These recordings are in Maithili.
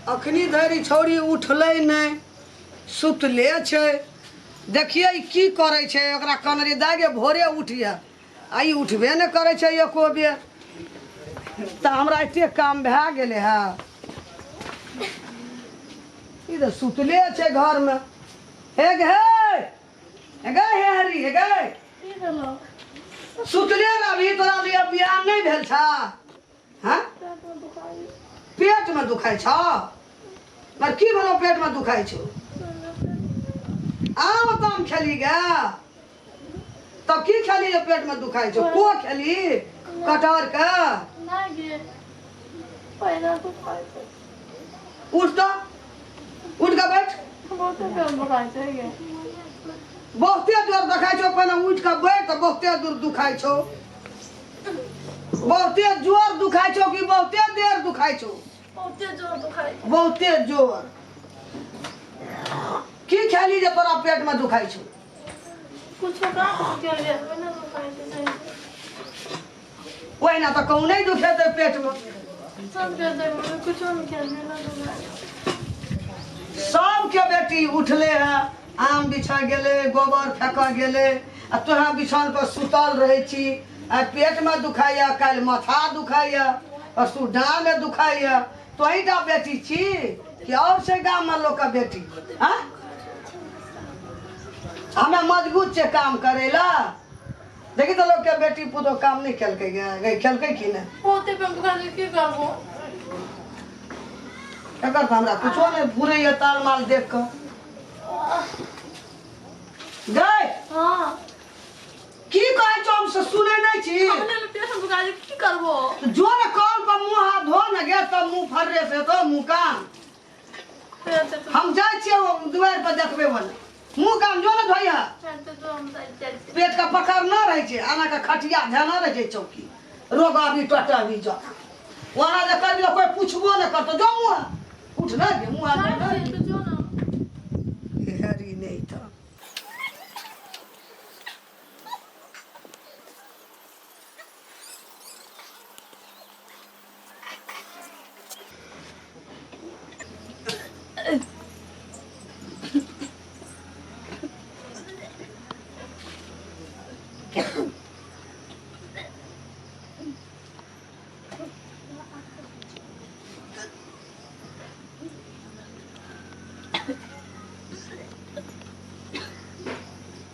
अखनी धरि छौड़ी उठलै नहि, सुतले छै। देखियै ई की करै छै। ओकरा कनरी दाइ गे, भोरे उठिहे, आ ई उठबे नहि करै छै एको बेर। तऽ हमरा एते काम भए गेलै हँ, ई तऽ सुतले छै घरमे। हे गे, हे गे, हे हरी, हे गे। की भेलो? सुतले रहबही? तोरा लिए बियाह नहि भेल छ? हाँ, पेट में दुखाइ छ? मर की भेलो, पेट में दुखाइ छौ? आम ताम खेली गे? तब की खेली जे पेट में दुखाइ छौ? को खेली कटहर के? नहि गे, पहिला दुखाइ छै। उठ तऽ, उठ के बैठ। बहुते जोर दुखाइ छै गे। बहुते जोर दुखाइ छौ? पहिने उठ के बैठ तऽ। बहुते दूर दुखाइ छौ, बहुते जोर दुखाइ छौ कि बहुते देर दुखाइ छौ? बहुते जोर दुखाइ छै। बहुते जोर। की खेली जे तोरा पेट में दुखाइ छौ? कुछो कहाँ केलियै, ओहिना दुखाइ छै सही। ओहिना तऽ कहूँ नहि दुखेतै पेट में। सबके देखबै, कुछो नहि खेलियै ना, दुखाइ। सबके बेटी उठले है, आम बिछा गेलै, गोबर फेंक गेलै, आ तोरा बिछान पर सुतल रहै छी। आइ पेटमे दुखाइया, काल्हि माथा दुखाइया, परसू डाँड़मे दुखाइया। तोही टा बेटी छी कि और छै गाममे लोकके बेटी? आँय, हमे मजबूत छै काम करै ला। देखी तऽ, लोकके बेटी पुतोह काम नहि केलकै गे? गे, केलकै कि नहि? बहुते पेट दुखाइ छै, की करबो? एकर तऽ हमरा कुछो नहि फुरैया ताल माल देख कऽ। गै। हाँ। की कहै छौ, हम से सुनै नहि छी। अपने ने पेट दुखाइ छै, की करबो? जो ने कल पर मुँह हाथ धो ने गे, तब मुँह फर्रे से तो मुँह कान। पेट तो हम जाइ छियै ओ दुआरि पर, देखबै ओने। मुँह कान जो ने धोइहा। पेट तो हम जाइ जाइ छी। पेट के पकड़ न रहै छै, आना के खटिया धेना रहै छै चौकी रोग अभी टटबी जकाँ। ओना जे करबी तऽ कोइ पुछबो नहि करतौ। जो मुँह उठ ने गे, मुँह हाथ धो जाइ ने। छियै, तो जो ने। हरी नहि तऽ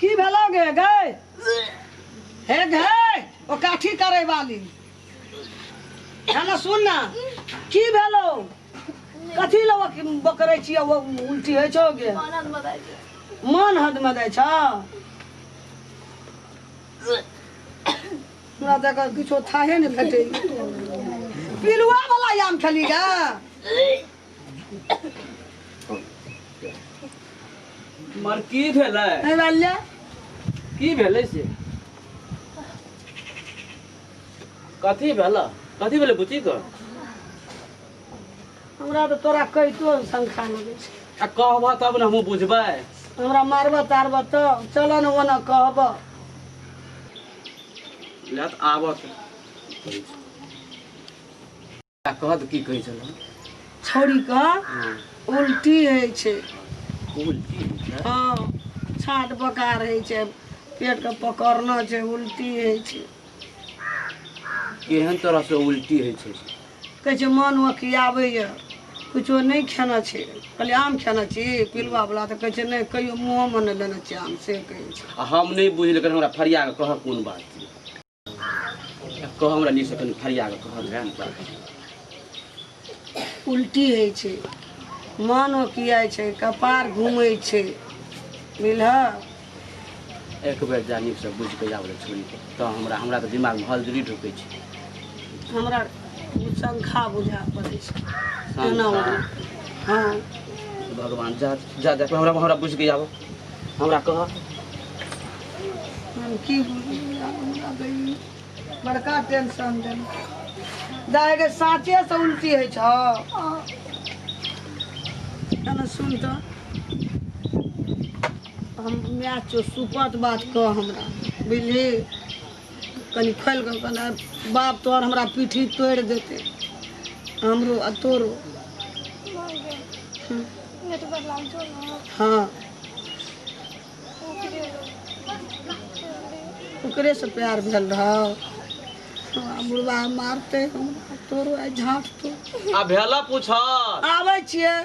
की भेलो गे? गै, हे गै, ओ काठी करे वाली है ना, सुन ना, की भेलो? कथी लऽ बकरै छियै? ओ उल्टी होइ छौ गे? आनंद बताइ छै। मन हद में दै छ। हमरा तऽ एकर किछो थाहे नहि भेटै। पिलुआ वाला आम खेली गे? मर की भेलै? नहि भेलै। की भेलै से? कथी भेल? कथी भेलै बुच्ची के? हमरा तऽ तोरा कहितो शंखा लगै छै। आ कहबह तब ने हमहूँ बुझबै। हमरा मारबह तारबह तऽ चल ने ओना कहबह। ले तऽ आबऽ तऽ आ कहत की कहै छलहुँ? छौड़ी के उल्टी होइ छै। उल्टी होइ छै? हँ, छाट बकार होइ छै, पेटके पकड़ना छै, उल्टी होइ छै। केहन तरहसँ उल्टी होइ छै? कहै छै मन ओकियाबैए, कुछो नहि खेना छै। कहलियै आम खेना छी पिलुआ वला? तऽ कहै छै नहि, कहियो मुँहोमे नहि लेने छियै आम, से कहै छै। आ हम नहि बुझलियै, कनि हमरा फरिया कऽ कहऽ कोन बात छै। कह हमरा नीकसँ, कनि फरिया कऽ कहऽ ने बात। उल्टी होइ छै, मन ओकियाइ छै, कपार घूमै छै, बुझलह? एक बेर जा नीकसँ बुझि कऽ आबै छोड़ीके तऽ हमरा हमरा तऽ दिमागमे हलजली ढुकै छै। हमरा शंखा बुझा पड़ै छै एना ओना। हँ। भगवान, जा जा जा, हमरा हमरा बुझि कऽ आबऽ, हमरा कह। हम की बुझू, हमरा तऽ ई बड़का टेंशन देल दाइ गे। साँचे से उल्टी होइ छौ? एना सुन तऽ, हम माय छौ, सुपत बात कह हमरा, बुझली? कनि खोलि कऽ कनि। बाप तोहर हमरा पीठी तोड़ि देतै, हमरो आ तोरो। नेटवर लाग जो ना। हाँ। ओकरे। ओकरे से प्यार भेल रहौ। बुढ़वा मारते हमरा, तोरो आइ झाँट तो। आ भेला पूछल। आबै छियै।